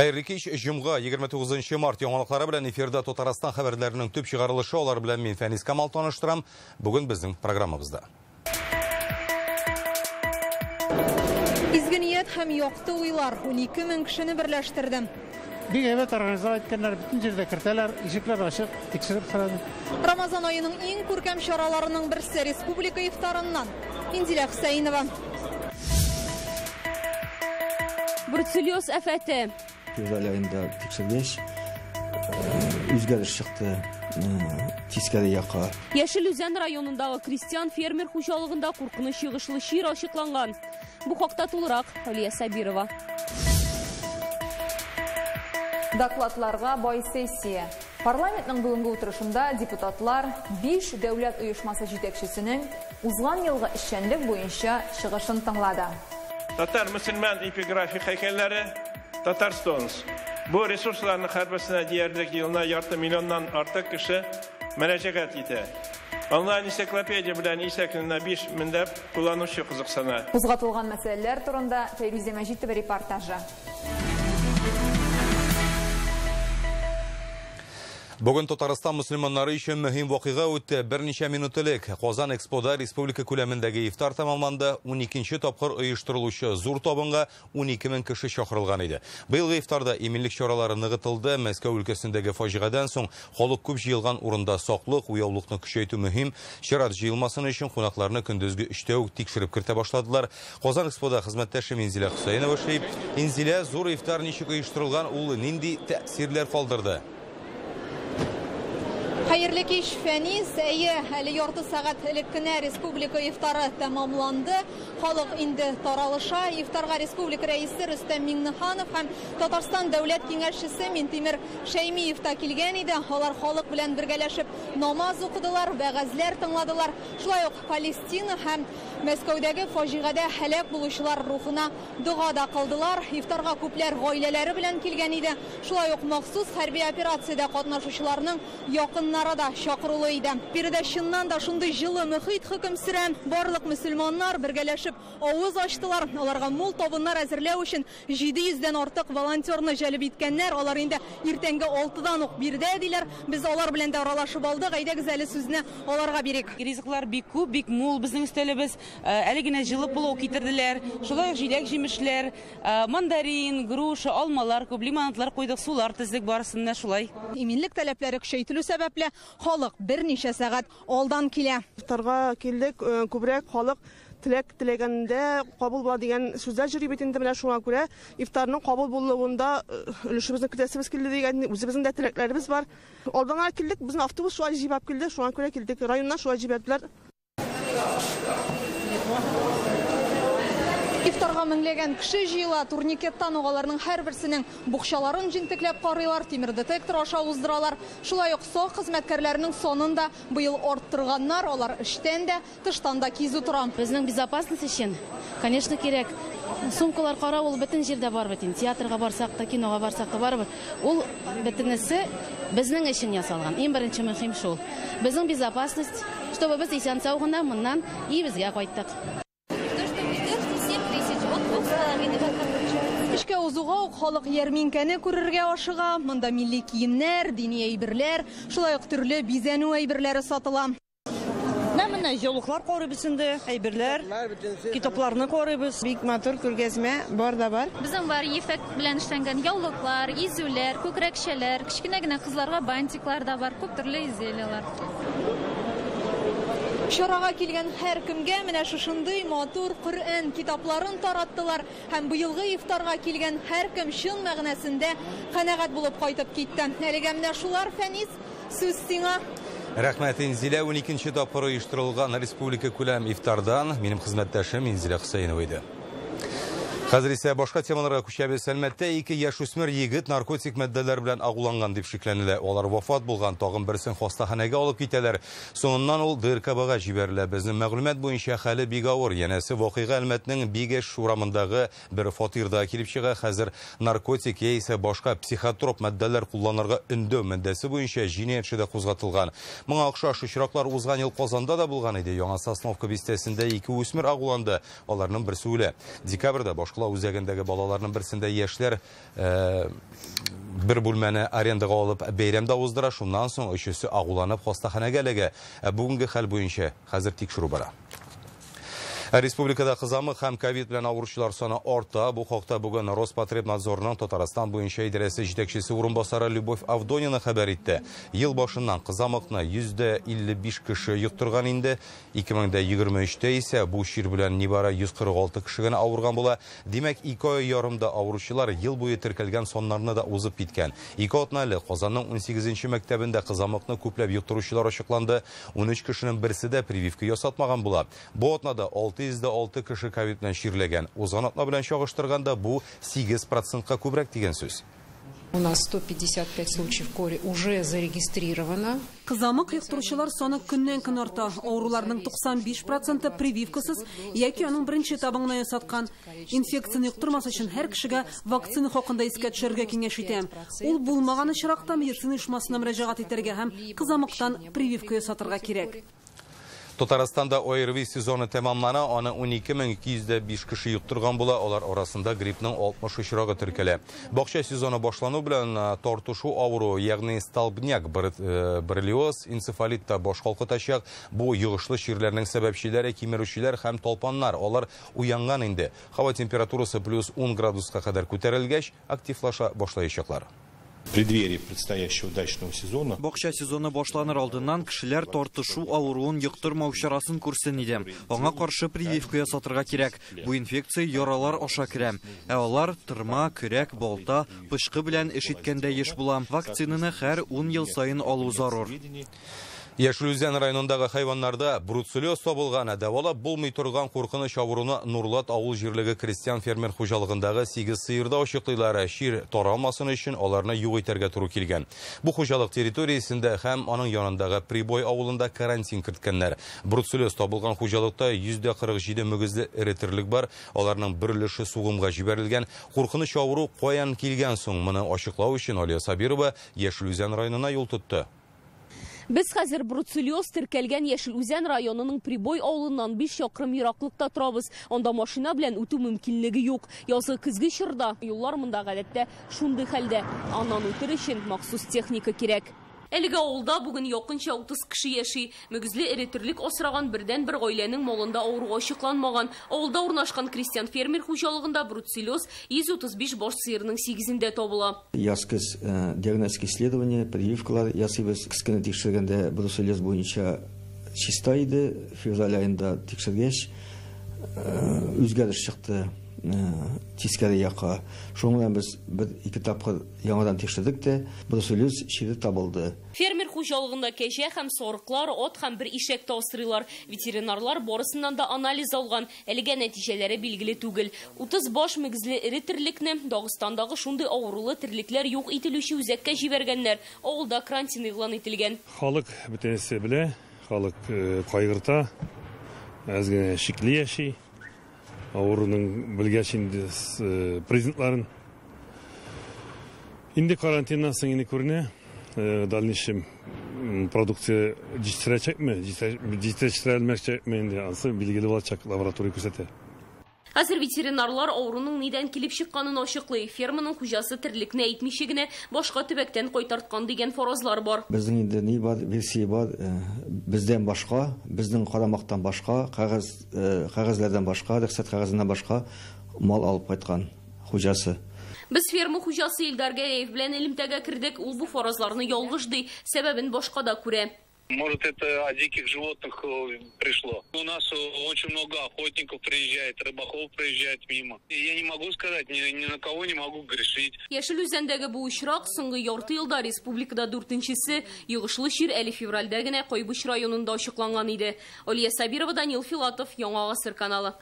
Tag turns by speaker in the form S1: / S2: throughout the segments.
S1: Хәерле кич, җомга, 29 март яңалыклары белән эфирда Татарстан хәбәрләренең төп чыгарылышы, алар белән мин Фәнис Камал таныштырам. Бүген безнең программабызда.
S2: Изге ният һәм якты уйлар 12 мең кешене берләштерде.
S3: Бик әйбәт организовать иткәннәр, бөтен җирдә кертәләр, ишекләр ачык, тикшереп торады.
S2: Рамазан аеның иң күркәм чараларының берсе республика ифтарыннан. Инзилә Хөсәенова.
S4: Бруцеллез афәте.
S5: Февраль аенда тикшергәч, үзгәреш чыкты, тискәре якка.
S4: Яшел Үзән районындагы крестьян фермер хуҗалыгында куркыныч йогышлы чир ачыкланган. Бу хакта тулырак Алия Сабирова.
S6: Докладларга бай сессия. Парламентның бүгенге утырышында депутатлар 5 дәүләт оешмасы җитәкчесенең узган елгы эшчәнлек буенча чыгышын тыңлады.
S7: Татар мөселман эпиграфик һәйкәлләре, Татар Стоунс. Бу ресурсларның һәрберсенә диярлек елына ярты миллионнан артык кеше мөрәҗәгать итә. Онлайн энциклопедия белән исә көненә 5 меңләп кулланучы кызыксына.
S6: Кузгатылган мәсьәләләр турында Фәйрүзә Мәҗитова репортажы.
S1: Бүген Татарстан мөселманнары өчен мөһим вакыйга үтте. Берничә минут элек Казан Экспода республика күләмендәге ифтар тәмамланды. 12нче тапкыр оештырылучы зур табынга 12 мең кеше чакырылган иде. Быелгы ифтарда иминлек чаралары ныгытылды. Мәскәү өлкәсендәге фаҗигадән соң халык күп җыелган урында саклык, уяулыкны көчәйтү мөһим. Чират җыелмасын өчен кунакларны көндезге 3тә үк тикшереп кертә башладылар. Казан Экспода хезмәттәшем Инзилә Хөсәенова эшли. Инзилә, зур ифтар ничек оештырылган, ул нинди тәэсирләр калдырды?
S2: Хәерле кич, Фәнис. Әйе, әле ярты сәгать элек кенә республика ифтары тәмамланды. Халык инде таралыша. Ифтарга республика рәисе Рөстәм Миңнеханов һәм Татарстан дәүләт киңәшчесе Минтимер Шәймиев та килгән иде. Алар халык белән бергәләшеп намаз укыдылар, вәгазьләр тыңладылар. Шулай ук Палестина һәм Мәскәүдәге фаҗигадә һәлак булучылар рухына дога да кылдылар. Ифтарга күпләр гаиләләре белән килгән иде. Шулай ук махсус хәрби операциядә катнашучыларның якыннары да чакырулы иде. Биредә чыннан да шундый җылы мөхит хөкем сөрә. Барлык мөселманнар бергәләшеп авыз ачтылар. Аларга мул табыннар әзерләү өчен 700дән артык волонтерны җәлеп иткәннәр. Алар инде иртәнге 6дан ук биредә диләр. Без алар белән дә аралашып алдык. Әйдәгез әле сүзне аларга бирик.
S8: Ризыклар бик күп, бик мул безнең өстәлебез. Әле генә җылы пылау китерделәр. Шулай ук җиләк-җимешләр, мандарин, груша, алмалар күп, лимонадлар куйдык, сулар тездек, барысын менә шулай.
S2: Иминлек таләпләре көчәйтелү сәбәпле халык берничә сәгать алдан килә.
S9: Ифтарга килдек, күбрәк халык теләк теләгәндә кабул була дигән сүзләр йөри бит инде, менә шуңа күрә ифтарның кабул булуында өлешебезне кертәсебез килде дигән үзебезнең дә теләкләребез бар. Алдан гына килдек, безнең автобус шулай җибәреп килде, шуңа күрә килдек. Районнан шулай җибәрделәр.
S2: Ифтарга меңләгән кеше җыела. Турникеттан ук аларның һәрберсенең букчаларын җентекләп карыйлар, тимер детектор аша уздыралар. Шулай ук сак хезмәткәрләренең санын да быел арттырганнар. Алар эштән дә, тыштан да кизү тора.
S10: Безнең безопасность өчен, конечно, кирәк. Сумкалар карау ул бөтен җирдә бар бит инде. Театрга барсак та, кинога барсак та барыбер. Ул бөтенесе безнең өчен ясалган. Иң беренче мөһим шул. Безнең безопасность, чтобы без исән-сау гына моннан өебезгә кайттык.
S2: Эшкә узуга ук халык ярминкәне күрергә ашыга. Монда милли киемнәр, дини әйберләр, шулай ук төрле бизәнү әйберләре сатыла.
S11: Менә яулыклар карыйбыз инде, әйберләр, китапларны карыйбыз.
S12: Бик матур күргәзмә, бар да бар.
S13: Безнең бар ефәк белән эшләнгән яулыклар, изүләр, күкрәкчәләр, кечкенә генә кызларга бантиклар да бар, күп төрле изделиялар.
S2: Чарага килгән һәр кемгә менә шушындый матур Коръән китапларын тараттылар һәм быелгы ифтарга килгән һәр кем чын мәгънәсендә канәгать булып кайтып китте. Әлегә менә шулар, Фәнис, сүз сиңа.
S1: Рәхмәт, Инзилә. 12нче тапкыр оештырылган республика күләм ифтардан минем хезмәттәшем Инзилә Хөсәенова иде. Хәзер исә башка темаларга күчәбез. Әлмәттә ике яшүсмер егет наркотик матдәләр белән агуланган дип шикләнелә. Алар вафат булган, тагын берсен хастаханәгә алып китәләр. Соңыннан ул ДРКБга җибәрелә. Безнең мәгълүмат буенча хәле бик авыр. Янәсе вакыйга Әлмәтнең Бигеш урамындагы бер фатирда килеп чыга. Хәзер наркотик яисә башка психотроп матдәләр кулланырга өндәү маддәсе буенча җинаять эше дә кузгатылган. Моңа охшаш очраклар узган ел Казанда да булган иде. Яңа Сосновка бистәсендә ике үсмер агуланды. Аларның берсе үлә. Декабрьдә башкала Саклау үзәгендәге балаларның берсендә яшьләр бер бүлмәне арендага алып бәйрәм дә уздыра. Шуннан соң өчесе агуланып хастаханәгә эләгә. Бүгенге хәл буенча хәзер тикшерү бара. Республикада кызамык һәм ковид белән авыручылар саны арта. Бу хакта бүген Роспотребнадзорның Татарстан буенча идарәсе җитәкчесе урынбасары Любовь Авдонина хәбәр итте. Ел башыннан кызамыкны 55 кеше йоктырган инде. 2023-тә исә бу чир белән нибары 146 кеше генә авырган була. Димәк, 2 ай ярымда авыручылар ел буе теркәлгән саннарны да узып киткән. 2 атна элек Казанның 18-нче мәктәбендә кызамыкны күпләп йоктыручылар ачыкланды. 13 кешенең берсе дә прививка ясатмаган була. Бу атнада 606 кеше ковид белән чирләгән. Узган атна белән чагыштырганда бу 8%-ка күбрәк дигән сүз.
S14: У нас 155 случаев кори уже зарегистрировано.
S15: Кызамык йоктыручылар саны көннән-көн арта. Авыруларның 95% прививкасыз яки аның беренче этабын гына ясаткан. Инфекцияне йоктырмас өчен һәр кешегә вакцина хакында искә төшерергә киңәш итәм. Ул булмаган очракта медицина оешмасына мөрәҗәгать итәргә һәм кызамыктан прививка ясатырга кирәк.
S1: Татарстанда ОРВИ сезоны тәмамлана, аны 12205 кеше йоктырган була, алар арасында гриппның 60 очрагы теркәлә. Бакча сезоны башлану белән тартышу авыруы, ягъни столбняк, боррелиоз, энцефалит та баш калкытачак. Бу йогышлы чирләрнең сәбәпчеләре кимерүчеләр һәм талпаннар, алар уянган инде. Һава температурасы плюс 10 градуска кадәр күтәрелгәч, активлаша башлаячаклар.
S16: В преддверии предстоящего дачного сезона.
S17: Бакча сезоны башланыр алдыннан кешеләр тартышу авыруын йоктырмау чарасын күрсен иде. Аңа каршы прививка ясатырга кирәк. Бу инфекция яралар аша керә. Ә алар тырма, көрәк, балта, пычкы белән эш иткәндә еш була. Вакцинаны һәр 10 ел саен алу зарур.
S1: Яшел Үзән районындагы хайваннарда бруцеллез табылган, дәвалап булмый торган куркыныч авыруны Нурлат авыл җирлеге крестьян фермер хуҗалыгындагы 8 сыерда ачыклыйлар. Чир таралмасын өчен аларны юк итәргә туры килгән. Бу хуҗалык территориясендә һәм аның янындагы Прибой авылында карантин керткәннәр. Бруцеллез табылган хуҗалыкта 47 мөгезле эре терлек бар. Аларның бер өлеше сугымга җибәрелгән. Куркыныч авыру каян килгән соң? Моны ачыклау өчен Алия Сабирова Яшел Үзән районына юл тотты.
S4: Без хәзер бруцеллез теркәлгән Яшел Үзән районының Прибой авылыннан 5 чакрым ераклыкта торабыз. Анда машина белән үтү мөмкинлеге юк. Язгы көзге чорда юллар монда гадәттә шундый хәлдә. Аннан үтер өчен махсус техника кирәк. Әлеге авылда бүген якынча 30 кеше яши. Мөгезле эре терлек асраган бердән-бер гаиләнең малында авыру ачыкланмаган. Авылда урнашкан крестьян фермер хуҗалыгында бруцеллез 135 баш сыерның 8-ендә табыла.
S5: Яз көз диагностик исследование, прививкалар ясыйбыз. Кескене тикшергәндә бруцеллез буенча чиста иде. Февраль аенда тикшергәч үзгәреш чыкты тискәре якка. Шуның белән без бер-ике тапкыр яңадан тикшердек тә, бруцеллез чире табылды.
S4: Фермер хуҗалыгында кәҗә һәм сарыклар, ат һәм бер ишәк тә асрыйлар. Ветеринарлар барысыннан да анализ алган. Әлегә нәтиҗәләре билгеле түгел. 30 баш мөгезле эре терлекне Дагыстандагы шундый авырулы терлекләр юк ителүче үзәккә җибәргәннәр. Авылда карантин игълан ителгән.
S18: Халык бөтенесе белә, халык кайгырта, әз генә шикле яши. Авыруның белгәч инде признакларын. Инде карантиннан соң инде күренә, дальнейшем продукция җитештерәчәкме, җитештерелмәячәкме инде ансы билгеле булачак, лаборатория күрсәтә.
S4: Хәзер ветеринарлар авыруның нидән килеп чыкканын ачыклый. Ферманың хуҗасы терлекне әйтмичә генә башка төбәктән кайтарткан дигән фаразлар бар.
S5: Безнең инде ни бар, версия бар, бездән башка, безнең карамактан башка, кәгазьләрдән башка, рөхсәт кәгазеннән башка мал алып кайткан хуҗасы.
S4: Без ферма хуҗасы Илдар Гәрәев белән элемтәгә кердек. Ул бу фаразларны ялгыш ди, сәбәбен башка да күрә.
S19: Может, это от диких животных пришло. У нас очень много охотников приезжает, рыбаков приезжает мимо. И я не могу сказать, ни на кого не могу грешить.
S4: Яшел Үзәндәге бу очрак соңгы ярты елда республикада 4-нчесе. Йогышлы чир әле февральдә генә Кайбыч районында ачыкланган иде. Алия Сабирова, Данил Филатов, Яңа Гасыр каналы.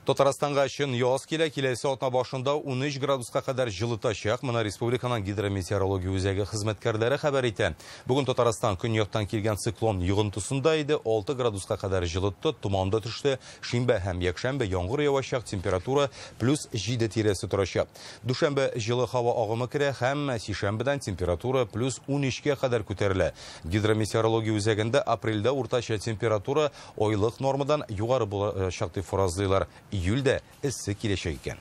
S1: Татарстанга чын яз килә, киләсе атна башында 13 градуска кадәр җылытачак. Моны республиканың гидрометеорология үзәге хезмәткәрләре хәбәр итә. Бүген Татарстан көньяктан килгән циклон йогынтысында иде. 6 градуска кадәр җылытты, томан да төште. Шимбә һәм якшәмбе яңгыр явачак, температура плюс 7 тирәсе торачак. Дүшәмбе җылы һава агымы керә һәм сишәмбедән температура плюс 13-кә кадәр күтәрелә. Гидрометеорология үзәгендә апрельдә уртача температура айлык нормадан югары булачак дип фаразлыйлар. Июльдә эссе киләчәк икән.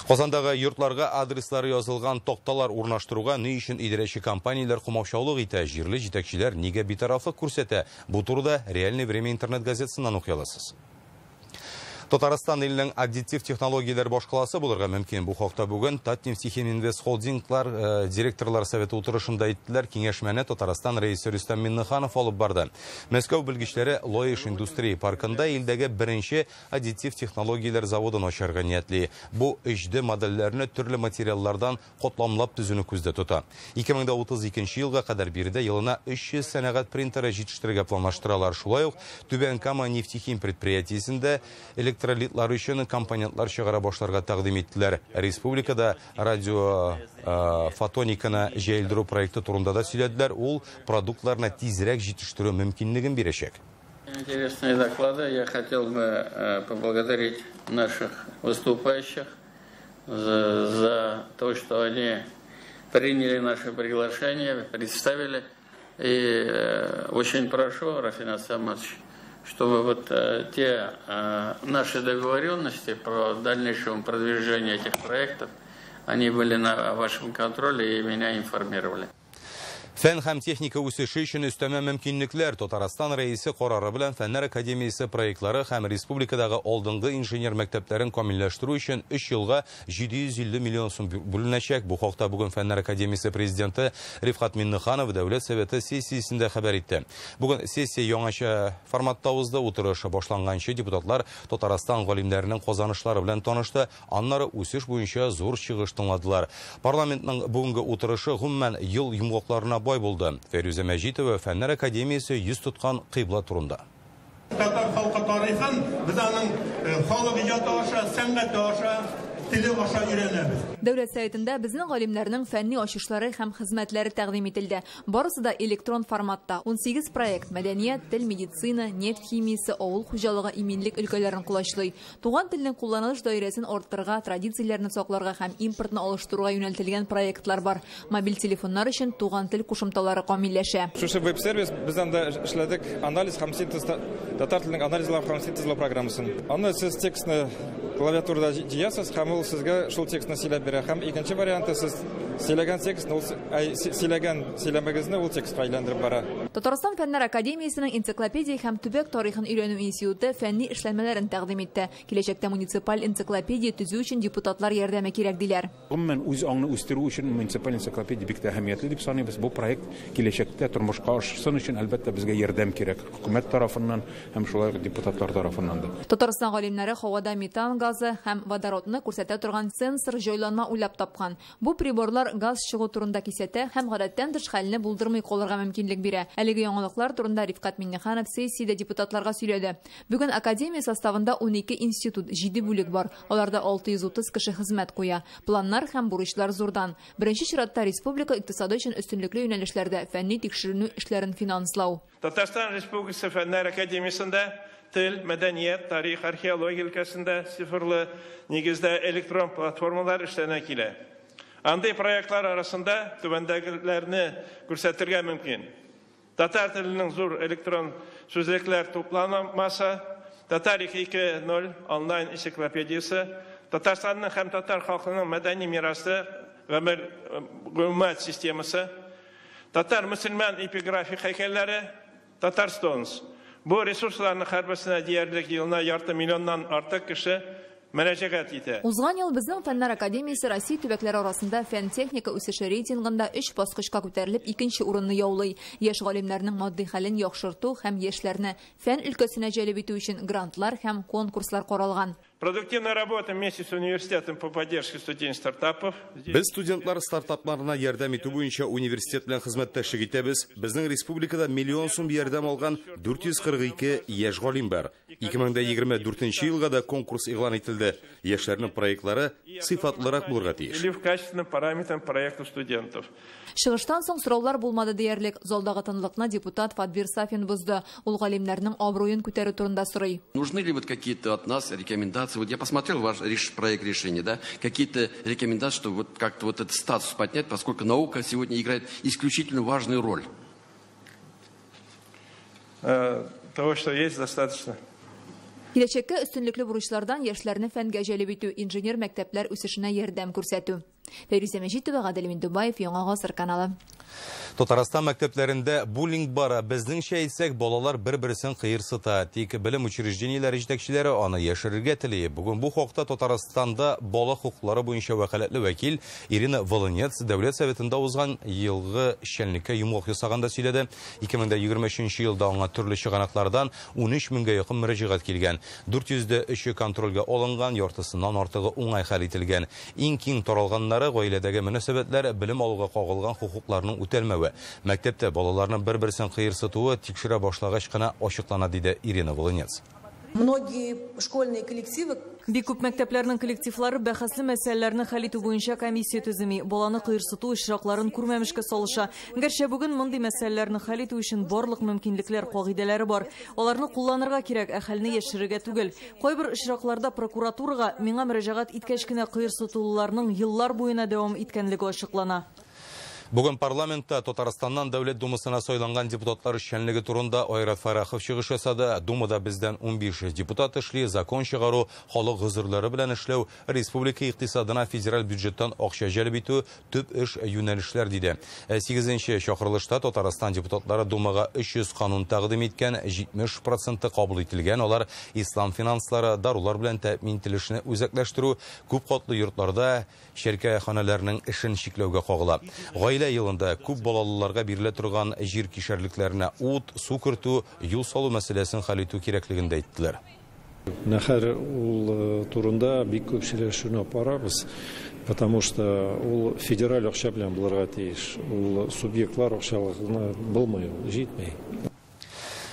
S1: Казандагы йортларга адреслары язылган такталар урнаштыруга ни өчен идарәче компанияләр комачаулык итә, җирле җитәкчеләр нигә битарафлык күрсәтә? Бу турыда «Реальное время» интернет газетасыннан укый аласыз. Татарстан иленең аддитив технологияләр башкаласы булырга мөмкин. Бу хакта бүген Татнефтехим-Инвест холдинглар директорлар советы утырышында әйттеләр. Киңәшмәне Татарстан рәисе Рөстәм Миңнеханов алып барды. Мәскәү белгечләре Лаеш индустрия паркында илдәге беренче аддитив технологияләр заводын ачарга ниятли. Бу 3D модельләрне төрле материаллардан катламлап төзүне күздә тота. 2032 елга кадәр биредә елына 300 сәнәгать принтеры җитештерергә планлаштыралар. Шулай ук Түбән Кама нефтехим предприятиесендә электролитлар өчен компонентлар чыгара башларга тәкъдим иттеләр. Республикада радиофотониканы җәелдерү проекты турында да сөйләделәр. Ул продуктларны тизрәк җитештерү мөмкинлеген бирәчәк.
S20: Интересные доклады. Я хотел бы поблагодарить наших выступающих за то, что они приняли наше приглашение, представили. И очень прошу, Рафинат Саматович, чтобы вот те наши договоренности про дальнейшем продвижение этих проектов, они были на вашем контроле и меня информировали.
S1: Фән һәм техника үсеше өчен өстәмә мөмкинлекләр. Татарстан рәисе карары белән Фәннәр академиясе проектлары һәм республикадагы алдынгы инженер мәктәпләрен камилләштерү өчен 3 елга 750 миллион сум бүленәчәк. Бу хакта бүген Фәннәр академиясе президенты Рифкать Миңнеханов Дәүләт Советы сессиясендә хәбәр итте. Бүген сессия яңача форматта узды. Утырыш башланганчы депутатлар Татарстан галимнәренең казанышлары белән танышты, аннары үсеш буенча зур чыгыш тыңладылар. Парламентның бүгенге утырышы гомумән ел йомгакларына бай булды. Фәрүзә Мәҗитова Фәннәр академиясе йөз тоткан кыйбла турында.
S21: Татар халкы тарихын без аның халык иҗаты аша, сәнгате аша, теле аша өйрәнәбез.
S6: Дәүләт Советында безнең галимнәрнең фәнни ачышлары һәм хезмәтләре тәкъдим ителде. Барысы да электрон форматта. 18 проект мәдәният, тел, медицина, нефть химиясе, авыл хуҗалыгы, иминлек өлкәләрен колачлый. Туган телнең кулланылыш даирәсен арттырырга, традицияләрне сакларга һәм импортны алыштыруга юнәлтелгән проектлар бар. Мобиль телефоннар өчен туган тел кушымталары камилләшә.
S22: Шушы веб-сервис без анда эшләдек анализ һәм синтез, татар теленең анализлау һәм синтезлау программасын. Аны сез текстны клавиатурада җыясыз һәм ул сезгә шул текстны сөйләп бирә. Һәм икенче варианты, сез сөйләгән текстны ул сөйләгән сөйләмегезне ул текстка әйләндереп бара.
S6: Татарстан Фәннәр академиясенең энциклопедия һәм төбәк тарихын өйрәнү институты фәнни эшләнмәләрен тәкъдим итте. Киләчәктә муниципаль энциклопедия төзү өчен депутатлар ярдәме кирәк диләр.
S16: Гомумән үз аңны үстерү өчен муниципаль энциклопедия бик тә әһәмиятле дип саныйбыз. Бу проект киләчәктә тормышка ашсын өчен әлбәттә безгә ярдәм кирәк. Хөкүмәт тарафыннан һәм шулай ук депутатлар тарафыннан да.
S6: Татарстан галимнәре һавада метан газы һәм водородны күрсәтә торган сенсор җайланма уйлап тапкан. Бу приборлар газ чыгу турында кисәтә һәм гадәттән тыш хәлне булдырмый калырга мөмкинлек бирә. Әлеге яңалыклар турында Рифкать Миңнеханов сессиядә депутатларга сөйләде. Бүген академия составында 12 институт, 7 бүлек бар. Аларда 630 кеше хезмәт куя. Планнар һәм бурычлар зурдан. Беренче чиратта республика икътисады өчен өстенлекле юнәлешләрдә фәнни тикшеренү эшләрен финанслау.
S7: Татарстан Республикасы Фәннәр академиясендә тел, мәдәният, тарих, археология өлкәсендә цифрлы нигездә электрон платформалар эшләнә килә. Андый проектлар арасында түбәндәгеләрне күрсәтергә мөмкин. Татар теленең зур электрон сүзлекләр тупланмасы, Татарик 2.0 онлайн энциклопедиясе, Татарстанның һәм татар халкының мәдәни мирасы гомумәт системасы, татар мөселман эпиграфик һәйкәлләре, Татарстонс. Бу ресурсларның һәрберсенә диярлек елына ярты миллионнан артык кеше мөрәҗәгать итә.
S6: Узган ел безнең Фәннәр академиясе Россия төбәкләре арасында фән-техника үсеше рейтингында 3 баскычка күтәрелеп икенче урынны яулый. Яшь галимнәрнең матди хәлен яхшырту һәм яшьләрне фән өлкәсенә җәлеп итү өчен грантлар һәм конкурслар каралган.
S7: Продуктивная работа вместе с университетом по поддержке студент стартапов.
S1: Без студентлар стартапларына ярдәм итү буенча университет белән хезмәттәшлек итәбез. Безнең республикада миллион сум ярдәм алган 442 яшь галим бар. 2024 елга да конкурс игълан ителде. Яшьләрнең проектлары сыйфатлырак булырга тиеш.
S7: Или в качественном параметром проекта студентов.
S6: Чыгыштан соң сораулар булмады диярлек. Залдагы тынлыкны депутат Фадбир Сафин бозды. Ул галимнәрнең абруен күтәрү турында сорый.
S23: Нужны ли вот какие-то от нас рекомендации? Вот я посмотрел ваш проект решения, да, какие-то рекомендации, чтобы вот как-то вот этот статус поднять, поскольку наука сегодня играет исключительно важную роль.
S7: Того, что есть, достаточно.
S6: Киләчәккә өстенлекле бурычлардан яшьләрне фәнгә җәлеп итү, инженер мәктәпләр үсешенә ярдәм күрсәтү. Фәйрүзә Мәҗитова, Гадел Миндубаев, Яңа Гасыр каналы.
S1: Татарстан мәктәпләрендә буллинг бара. Безнеңчә әйтсәк, балалар бер-берсен кыерсыта. Тик белем учреждениеләре җитәкчеләре аны яшерергә тели. Бүген бу хакта Татарстанда бала хокуклары буенча вәкаләтле вәкил Ирина Волынец Дәүләт Советында узган елгы эшчәнлеккә йомгак ясаганда сөйләде. 2023 елда аңа төрле чыганаклардан 13 меңгә якын мөрәҗәгать килгән. 403 контрольгә алынган, яртысыннан артыгы уңай хәл ителгән. Иң киң таралганнары гаиләдәге мөнәсәбәтләр, белем алуга кагылган хокукларның үтәлмәве. Мәктәптә балаларның бер-берсен кыерсытуы тикшерә башлагач кына ачыклана, диде Ирина Волынец.
S3: Многие школьные коллективы.
S8: Бик күп мәктәпләрнең коллективлары бәхәсле мәсьәләләрне хәл итү буенча комиссия төземи, баланы кыерсыту очракларын күрмәмешкә салыша. Гәрчә бүген мондый мәсьәләләрне хәл итү өчен барлык мөмкинлекләр, кагыйдәләре бар. Аларны кулланырга кирәк, ә хәлне яшерергә түгел. Кайбер очракларда прокуратурага миңа мөрәҗәгать иткәч кенә кыерсытуларның еллар буена дәвам иткәнлеге ачыклана.
S1: Бүген парламентта Татарстаннан Дәүләт Думасына сайланган депутатлар эшчәнлеге турында Айрат Фарахов чыгыш ясады. Думада бездән 15 депутат эшли, закон чыгару, халык гозерләре белән эшләү, республика икътисадына федераль бюджеттан акча җәлеп итү төп эш юнәлешләр, диде. 8нче чакырылышта Татарстан депутатлары Думага 300 канун тәкъдим иткән, 70% кабул ителгән. Алар ислам финанслары, дарулар белән тәэмин ителешне үзәкләштерү, күп катлы йортларда шәркәханәләрнең эшен чикләүгә кагыла. Гаилә елында күп балалыларга бирелә торган җир кишәрлекләренә ут, су кертү, юл салу мәсьәләсен хәл итү кирәклеген дә әйттеләр.
S9: Нәхәр ул турында бик күп сөйләшүне апарабыз, потому что ул федераль акча белән булырга тиеш. Ул субъектлар акчалыгына булмый, ул җитми.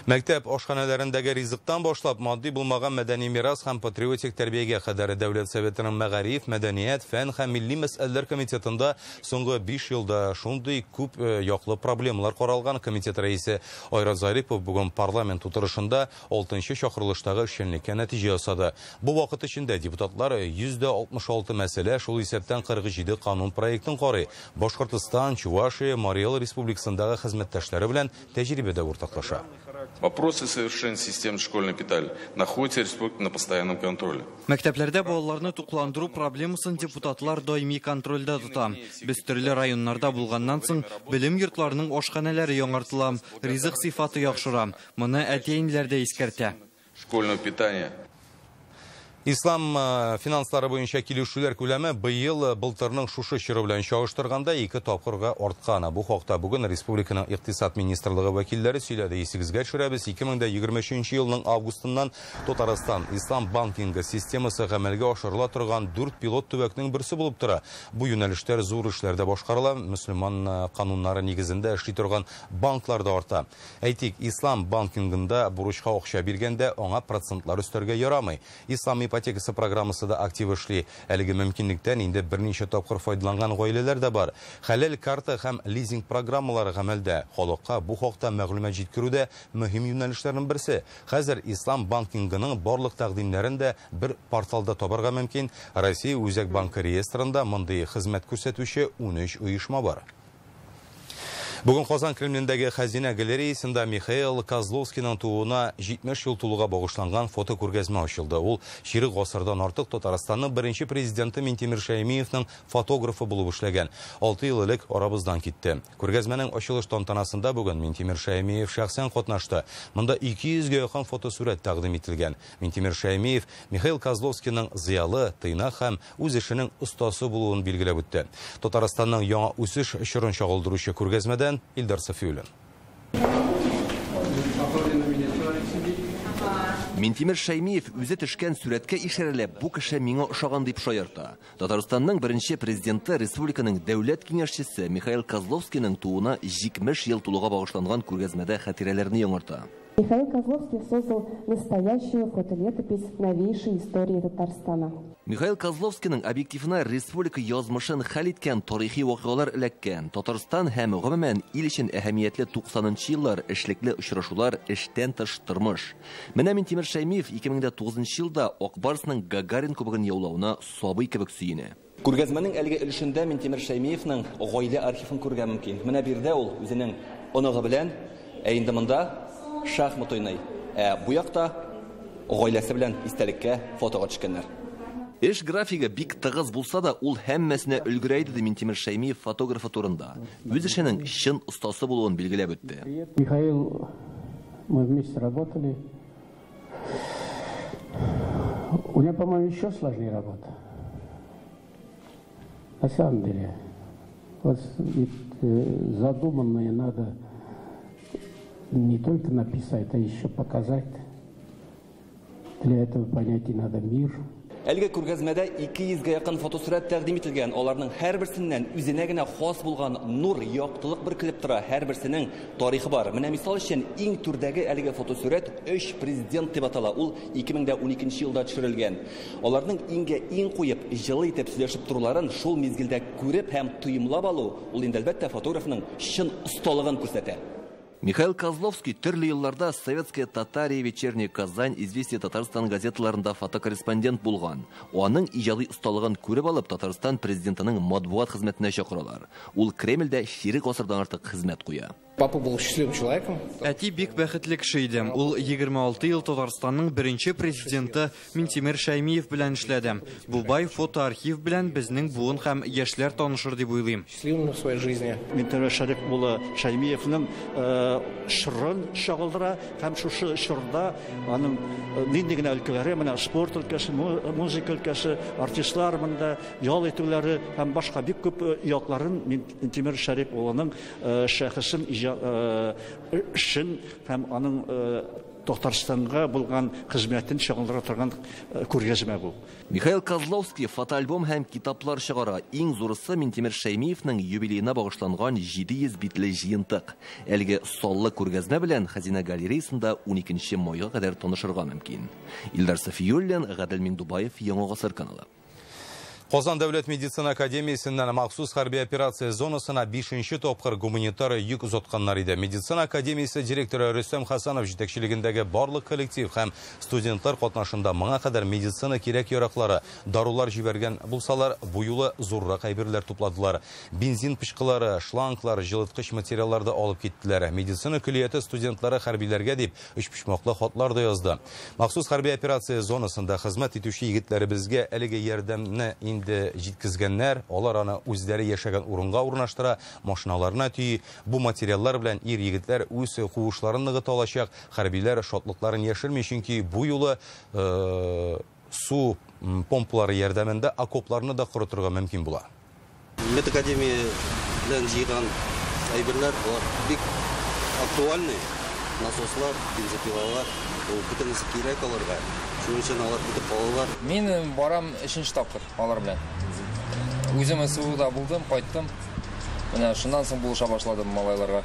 S1: Мәктәп ашханәләрендәге ризыктан башлап матди булмаган мәдәни мирас һәм патриотик тәрбиягә кадәр Дәүләт Советының Мәгариф, мәдәният, фән һәм милли мәсьәләләр комитетында соңгы 5 елда шундый күп яклы проблемалар каралган. Комитет рәисе Айрат Зарипов бүген парламент утырышында 6нчы чакырылыштагы эшчәнлеккә нәтиҗә ясады. Бу вакыт эчендә депутатлар 166 мәсьәлә, шул исәптән 47 канун проектын карый. Башкортстан, Чувашия, Марий Эл республикасындагы хезмәттәшләре белән тәҗрибәдә уртаклаша.
S24: Вопросы совершенства системы школьного питания находятся в республике на постоянном контроле.
S17: Мәктәпләрдә балаларны тукландыру проблемасын депутатлар даими контрольдә тота. Без төрле районнарда булганнан соң белем йортларының ашханәләре яңартыла, ризык сыйфаты яхшыра. Моны әти-әниләр дә искәртә.
S24: Школьного питания.
S1: Ислам финанслары буенча килешүләр күләме быел былтырның шушы чоры белән чагыштырганда 2 тапкырга арткан. Бу хакта бүген республиканың икътисад министрлыгы вәкилләре сөйләде. Исегезгә төшерәбез, 2023 елның августыннан Татарстан ислам банкингы системасы гамәлгә ашырыла торган 4 пилот төбәкнең берсе булып тора. Бу юнәлештә зур эшләр дә башкарыла, мөселман кануннары нигезендә эшли торган банклар да арта. Әйтик, ислам банкингында бурычка акча биргәндә аңа процентлар өстәргә ярамый. Ислам ипотекасы программасы да актив эшли. Әлеге мөмкинлектән инде берничә тапкыр файдаланган гаиләләр дә бар. Хәләл карта һәм лизинг программалары гамәлдә. Халыкка бу хакта мәгълүмат җиткерү дә мөһим юнәлешләрнең берсе. Хәзер ислам банкингының барлык тәкъдимнәрен дә бер порталда табарга мөмкин. Россия Үзәк банкы реестрында мондый хезмәт күрсәтүче 13 оешма бар. Бүген Казан Кремлендәге Хәзинә галереясында Михаил Козловскийның тууына 70 ел тулуга багышланган фотокүргәзмә ачылды. Ул чирек гасырдан артык Татарстанның беренче президенты Минтимер Шәймиевның фотографы булып эшләгән. 6 ел элек арабыздан китте. Күргәзмәнең ачылыш тантанасында бүген Минтимер Шәймиев шәхсән катнашты. Монда 200гә якын фотосурәт тәкъдим ителгән. Минтимер Шәймиев Михаил Козловскийның зыялы, тыйнак һәм үз эшенең остасы булуын билгеләп үтте. Татарстанның яңа үсеш чорын чагылдыручы күргәзмәдән Илдар Сафиуллин.
S25: Минтимер Шәймиев үзе төшкән сүрәткә ишарәләп, бу кеше миңа ошаган дип шаярта. Татарстанның беренче президенты, республиканың дәүләт киңәшчесе Михаил Козловскийның тууына 70 ел тулуга багышланган күргәзмәдә хатирәләрне яңарта.
S26: Михаил Козловский создал настоящую фотолетопись новейшей истории Татарстана.
S25: Михаил Козловскийның объективына республика язмышын хәл иткән тарихи вакыйгалар эләккән. Татарстан һәм гомумән ил өчен әһәмиятле 90нчы еллар, эшлекле очрашулар, эштән тыш тормыш. Менә Минтимер Шәймиев 2009 елда Ак Барсның Гагарин кубогын яулавына сабый кебек сөенә.
S27: Күргәзмәнең әлеге өлешендә Минтимер Шәймиевның гаилә архивын күрергә мөмкин. Менә биредә ул үзенең оныгы белән, ә инде монда шахмат уйный. Ә бу якта гаиләсе белән истәлеккә фотога төшкәннәр.
S25: Эш графигы бик тыгыз булса да, ул һәммәсенә өлгерә иде, ди Минтимер Шәймиев фотографы турында. Үз эшенең чын остасы булуын билгеләп үтте.
S2: Михаил, мы вместе работали. У него, по-моему, еще сложнее работа. На самом деле, вот задуманное надо не только написать, а еще показать. Для этого понять и надо мир.
S27: Әлеге күргәзмәдә 200гә якын фотосурәт тәкъдим ителгән. Аларның һәрберсеннән үзенә генә хас булган нур, яктылык бөркелеп тора. Һәрберсенең тарихы бар. Менә мисал өчен иң түрдәге әлеге фотосурәт 3 президент дип атала. Ул 2012 елда төшерелгән. Аларның иңгә иң куеп, җылы итеп сөйләшеп торуларын шул мизгелдә күреп һәм тоемлап алу, ул инде әлбәттә фотографның чын осталыгын күрсәтә.
S25: Михаил Козловский төрле елларда «Советская Татария», «Вечерняя Казань», «Известия Татарстан» газеталарында фотокорреспондент булган. Аның иҗади осталыгын күреп алып, Татарстан президентының матбугат хезмәтенә чакыралар. Ул Кремльдә чирек гасырдан артык хезмәт куя.
S10: Папа был счастливым человеком.
S17: Әти бик бәхетле кеше иде. Ул 26 ел Татарстанның беренче президенты Минтимер Шәймиев белән эшләде. Бу бай фотоархив белән безнең буын һәм яшьләр танышыр дип уйлыйм.
S10: Счастливым в своей жизни.
S11: Минтимер Шәриф улы Шәймиевның чорын чагылдыра һәм шушы чорда аның нинди генә өлкәләре, менә спорт өлкәсе, музыка өлкәсе, артистлар монда ял итүләре һәм башка бик күп якларын Минтимер Шәриф улының шәхесен эшен һәм аның Татарстанга булган хезмәтен чагылдыра торган күргәзмә бу.
S25: Михаил Козловский фотоальбом һәм китаплар чыгара. Иң зурысы Минтимер Шәймиевның юбилеена багышланган 700 битле җыентык. Әлеге саллы күргәзмә белән Хәзинә галереясында 12 майга кадәр танышырга мөмкин. Илдар Сафиуллин, Гадел Миңдубаев, Яңа Гасыр каналы.
S1: Казан дәүләт медицина академиясеннән махсус хәрби операция зонасына 5нче тапкыр гуманитар йөк озатканнар иде. Медицина академиясе директоры Рөстәм Хасанов җитәкчелегендәге барлык коллектив һәм студентлар катнашында моңа кадәр медицина кирәк-яраклары, дарулар җибәргән булсалар, бу юлы зуррак әйберләр тупладылар. Бензин пычкылары, шланглар, җылыткыч материаллар да алып киттеләр. Медицина көллияте студентлары хәрбиләргә дип өчпочмаклы хатлар да язды. Махсус хәрби операция зонасында хезмәт итүче егетләребезгә әлеге ярдәмне инде җиткезгәннәр, алар аны үзләре яшәгән урынга урнаштыра, машиналарына төйи. Бу материаллар белән ир егетләр үз куышларын ныгыта алачак. Хәрбиләр шатлыкларын яшерми, чөнки бу юлы су помпалары ярдәмендә окопларны да корытырга мөмкин була.
S12: Медакадемия белән җыйган әйберләр алар бик актуальный. Насослар, бензопилалар, ул бөтенесе кирәк аларга. Шуның өчен алар көтеп калалар.
S22: Мин барам 3нче тапкыр алар белән. Үзем СВУда булдым, кайттым. Менә шуннан соң булыша башладым малайларга.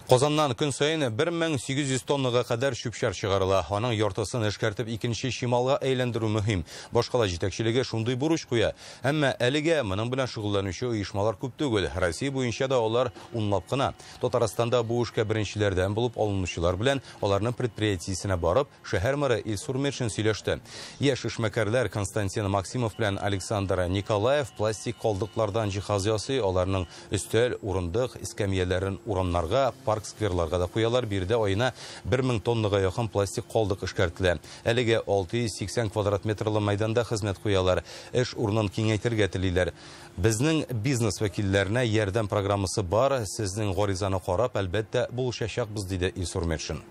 S1: Казаннан көн саен 1800 тоннага кадәр чүп-чар чыгарыла. Аның яртысын эшкәртеп икенче чималга әйләндерү мөһим. Башкала җитәкчелеге шундый бурыч куя. Әмма әлегә моның белән шөгыльләнүче оешмалар күп түгел. Россия буенча да алар унлап кына. Татарстанда бу эшкә беренчеләрдән булып алынучылар белән аларның предприятиесенә барып, шәһәр мэры Илсур Метшин сөйләште. Яшь эшмәкәрләр Константин Максимов белән Александр Николаев пластик калдыклардан җиһаз ясый, аларның өстәл, урындык, эскәмияләрен урамнарга, парк-скверларга да куялар. Биредә аена 1000 тоннага якын пластик калдык эшкәртелә. Әлегә 680 квадрат метрлы мәйданда хезмәт куялар. Эш урынын киңәйтергә телиләр. Безнең бизнес вәкилләренә ярдәм программасы бар. Сезнең гаризаны карап, әлбәттә, булышачакбыз, диде Илсур Метшин.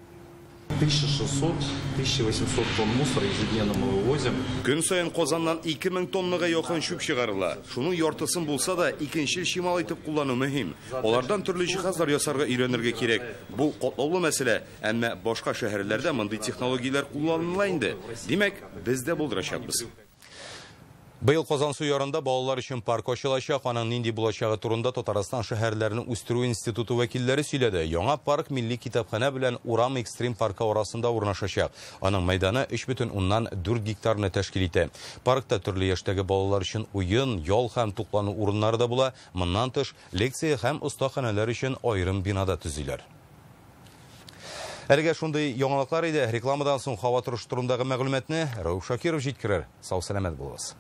S13: 1600-1800 тонн мусора ежедневно мы вывозим.
S24: Көн саен Казаннан 2000 тоннага якын чүп чыгарыла. Шуның яртысын булса да икенче чимал итеп куллану мөһим. Алардан төрле җиһазлар ясарга өйрәнергә кирәк. Бу катлаулы мәсьәлә, әмма башка шәһәрләрдә мондый технологияләр кулланыла инде. Димәк, без дә булдырачакбыз.
S1: Быел Казансу ярында балалар өчен парк ачылачак. Аның нинди булачагы турында Татарстан шәһәрләрен үстерү институты вәкилләре сөйләде. Яңа парк милли китапханә белән Урам экстрим паркы арасында урнашачак. Аның мәйданы 3,4 гектарны тәшкил итә. Паркта төрле яшьтәге балалар өчен уен, ял һәм туклану урыннары да була. Моннан тыш, лекция һәм остаханәләр өчен аерым бинада төзиләр. Әлегә шундый яңалыклар иде. Рекламадан соң һава торышы турындагы мәгълүматны Рәүф Шакиров җиткерер. Сау-сәламәт булыгыз.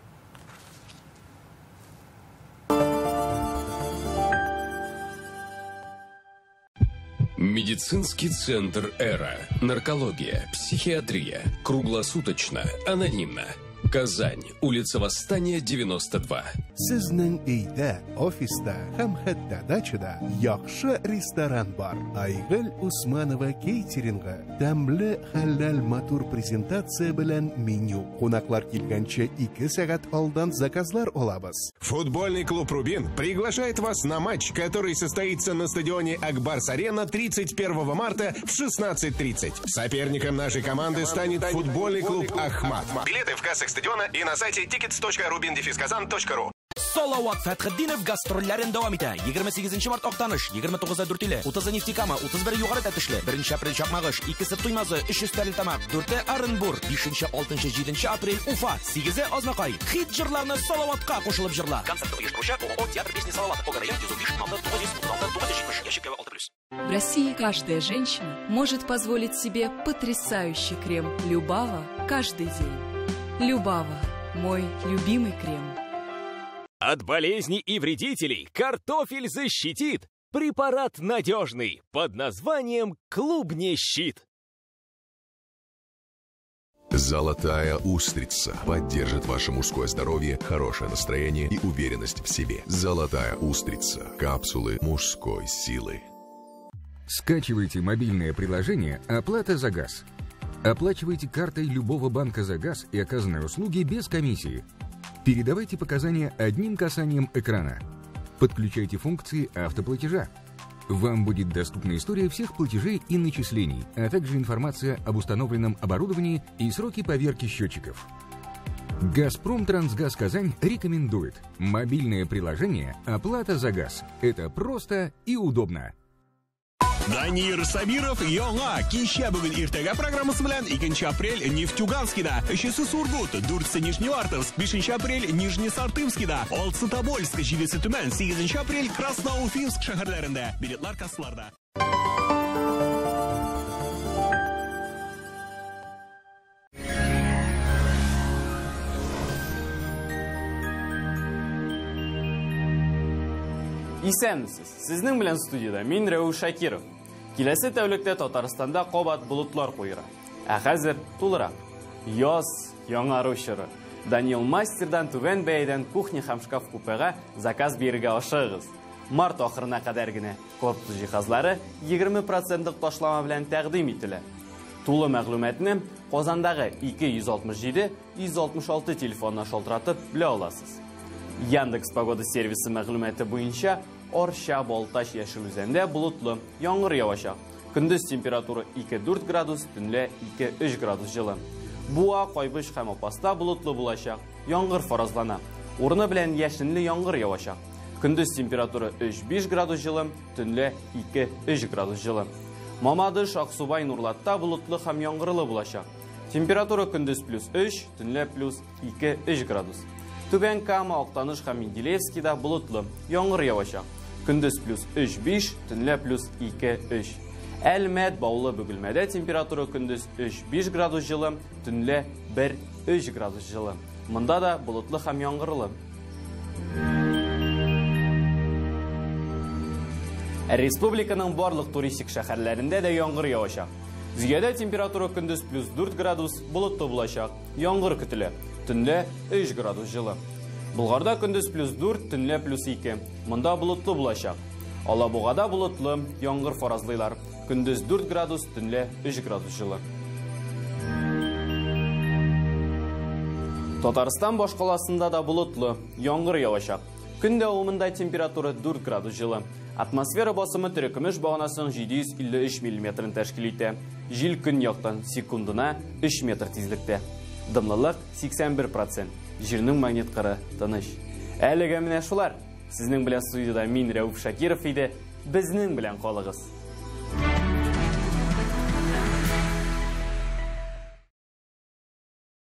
S4: Медицинский центр «Эра». Наркология, психиатрия. Круглосуточно, анонимно. Казань, улица Восстания, 92.
S5: Сезнең өйдә, офиста һәм хәтта дачада яхшы ресторан бар. Айгөл Усманова кейтерингы. Тәмле хәләл матур презентация белән меню. Кунаклар килгәнче 2 сәгать алдан заказлар алабыз.
S14: Футбольный клуб «Рубин» приглашает вас на матч, который состоится на стадионе «Акбарс-Арена» 31 марта в 16:30. Соперником нашей команды станет футбольный клуб «Ахмат». Билеты в кассах стадиона и на сайте tickets.rubin-kazan.ru.
S15: Салават Фәтхетдинов гастрольләрен дәвам итә. 28 март Актаныш, 29 Дүртөйле, 30 Нефтекама, 31 Югары Тәтешле, 1 апрель Чакмагыш, 2 Туймазы, 3 Стәрлетамак, 4 Оренбур, 5, 6, 7 апрель Уфа, 8 Азнакай. Хит җырларны Салаватка кушылып җырла. Концерт оештыручы ООО Театр песни Салават. ОГРН 105 936 970. Ящик 6+.
S18: В России каждая женщина может позволить себе потрясающий крем Любава каждый день. Любава – мой любимый крем.
S19: От болезней и вредителей картофель защитит. Препарат надежный под названием «Клубнещит».
S20: Золотая устрица поддержит ваше мужское здоровье, хорошее настроение и уверенность в себе. Золотая устрица. Капсулы мужской силы.
S28: Скачивайте мобильное приложение «Оплата за газ». Оплачивайте картой любого банка за газ и оказанные услуги без комиссии. Передавайте показания одним касанием экрана. Подключайте функции автоплатежа. Вам будет доступна история всех платежей и начислений, а также информация об установленном оборудовании и сроки поверки счетчиков. «Газпром Трансгаз Казань» рекомендует мобильное приложение «Оплата за газ». Это просто и удобно.
S29: Данир Сабиров яңа кичә бүген иртәгә программасы белән 2 апрель Нефтьюганскида, 3 Сургут, 4 Нижневартовск, 5 апрель Нижнесартымскида, 6 Тобольск, 7 Төмән, 8 апрель Красноуфимск шәһәрләрендә. Билетлар кассаларда.
S30: Исәнмесез. Сезнең белән студияда мин Рәүф Шакиров. Киләсе тәүлектә Татарстанда кабат болытлар куера. Ә хәзер тулырак. Яз, яңару чоры. Данил Мастердан түбән бәядән кухня һәм шкаф купега заказ бирергә ашыгыгыз. Март ахырына кадәр генә корпус җиһазлары 20% ташлама белән тәкъдим ителә. Тулы мәгълүматны Казандагы 267 166 телефонына шалтыратып белә аласыз. Яндекс погода сервисы мәгълүматы буенча Орша, Балтач, Яшел Үзәндә болытлы, яңгыр явачак. Көндез температура 2-4 градус, төнлә 2-3 градус җылы. Буа, Кайбыч һәм Апаста болытлы булачак, яңгыр фаразлана. Урыны белән яшенле яңгыр явачак. Көндез температура 3-5 градус җылы, төнлә 2-3 градус җылы. Мамадыш, Аксубай, Нурлатта болытлы һәм яңгырлы булачак. Температура көндез плюс 3, төнлә плюс 2-3 градус. Түбән Кама, Актаныш һәм Менделеевскида болытлы, яңгыр явачак. Көндез плюс 3-5, төнлә плюс 2-3. Әлмәт, Баулы, Бөгелмәдә температура көндез 3-5 градус җылы, төнлә 1-3 градус җылы. Монда да болытлы һәм яңгырлы. Республиканың барлык туристик шәһәрләрендә дә яңгыр явачак. Зөядә температура көндез плюс 4 градус, болытлы булачак. Яңгыр көтелә. Төнлә 3 градус җылы. Булгарда көндез плюс 4, төнлә плюс 2. Монда болытлы булачак. Алабугада болытлы, яңгыр фаразлыйлар. Көндез 4 градус, төнлә 3 градус җылы. Татарстан башкаласында да болытлы, яңгыр явачак. Көн дәвамында температура 4 градус җылы. Атмосфера басымы терекөмеш баганасының 753 миллиметрын тәшкил итә. Җил көньяктан секундына 3 метр тизлектә. Дымлылык 81%. Җирнең магнит кыры тыныч. Әлегә менә шулар. Сезнең белән студияда мин Рәүф Шакиров иде. Безнең белән калыгыз.